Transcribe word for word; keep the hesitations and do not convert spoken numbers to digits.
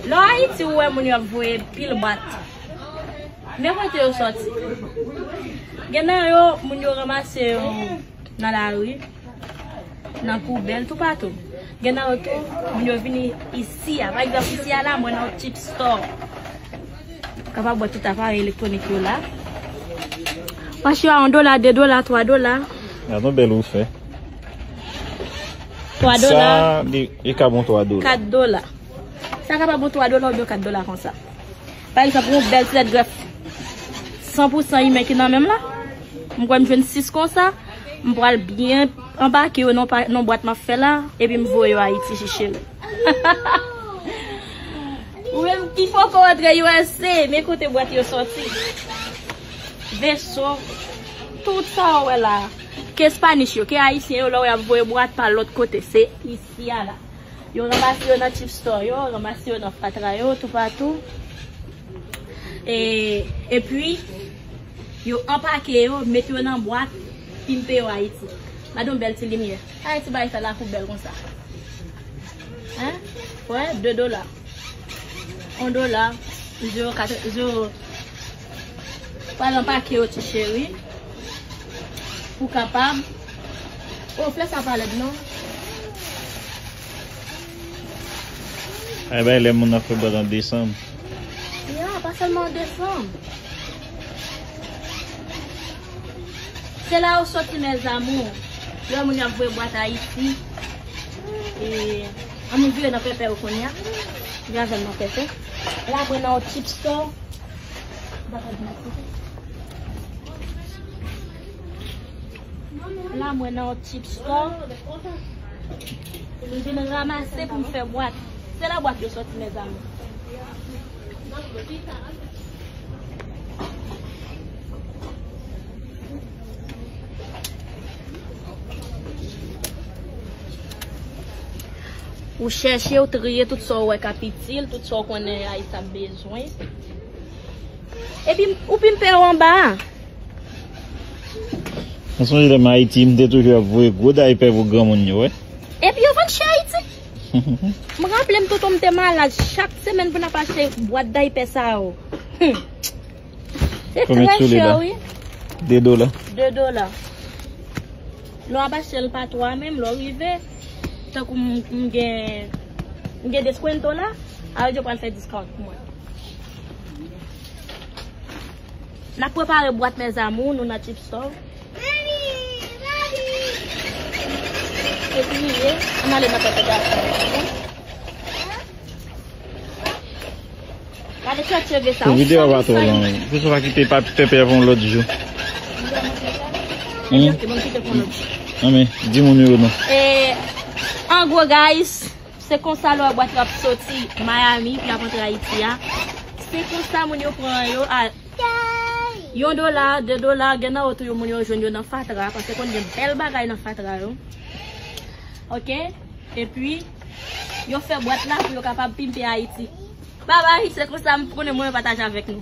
Lè w Ayiti, ou wè moun yo ap voye pil bwat. Men kote yo sòti. Gen nan yo, moun yo ranmase yo nan lari, nan poubèl, toupatou. Gen nan yo tou, moun yo vini isi a. Pa egzanp, isi a la, mwen nan yon chip store. Kapab wè tout aparèy elektwonik yo la. Mach yo a yon dola, de dola, twa dola. Gad yon bèl ou fè. Twa dola. Sa, li, li ka bon twa dola. Kat dola. Sa kapab bon twa dola oubyen kat dola konsa. Pa egzanp, yon bèl ti lèt grèf san pou san imen ki nan men m la. M kwè m jwenn sis konsa. M pral byen anbake yo nan pa, nan bwat m ap fè la. Epi m voye yo Ayiti, chicheri. Ou menm ki poko rantre U S A, men kote bwat yo sòti. Veso, tout sa w wè la. Ke Spanish yo, ke Ayisyen yo, lè w y ap voye bwat pa lòt kote, se isi a la. Yo ranmase yo nan chip store yo, ranmase yo nan fatra yo, toupatou. E, epi, yo anpake yo, mete yo nan bwat, pimpe yo Ayiti. Gade yon bèl ti limyè. Ayiti bay sa lakou bèl konsa. Hein? Wè, de dola. Yon dola, zewo kat, zewo. Pral anpake yo, ti cheri. Pou kapab. Oh, flè sa pa lèd, non. Ay, bay lè moun nan fè bwat an desanm. Ya, pa sèlman an desanm. Se la yo sòti, mes amours. Lè moun yo ap voye bwat Ayiti. E, an nou vire nan pèpè yo kounye a. Vire avè m nan pèpè. La, mwen nan yon chip store. La, mwen nan yon chip store. M vin ranmase pou m fè bwat. Se la bwat yo sòti, mes amours. Ou chèche, ou triye tout sa w wè k ap itil, tout sa w konnen Ayiti ap bezwen. Epi, ou pimpe yo anba a. Mwen sonje lè m Ayiti, m te toujou ap voye gwo daypè pou granmoun yo, wè. Epi yo vann chè Ayiti. M raple m, tonton m te malad. Chak semèn pou n ap achte bwat daypè sa yo. Hmm. Se trè chè, wi. De dola. De dola. Lè w ap achte l pa twa menm, lè w rive, tankou m, m gen, m gen deskwento la, a yo pral fè discount pou mwen. N ap prepare bwat, mes amours, nou nan chip store. Epi, ye, ann ale nan pèpè gason. Gade kèt cheve sa. Pou videyo a pa twò long, wi. Pou sa pa kite pa pèpè pou yon lòt jou. Hmm? Anmen, di moun yo non. E, an gwo, guys, se konsa lè w wè bwat yo ap soti Miami pou y ap antre Ayiti a. Se konsa moun yo pran yo a yon dola, de dola, gen nan yo tou yo moun yo jwenn yo nan fatra, paske konn gen bèl bagay nan fatra yo. Oke? Epi, yo fè bwat la pou yo kapab pimpe Ayiti. Babay, se konsa m konnen mwen pataje avèk nou.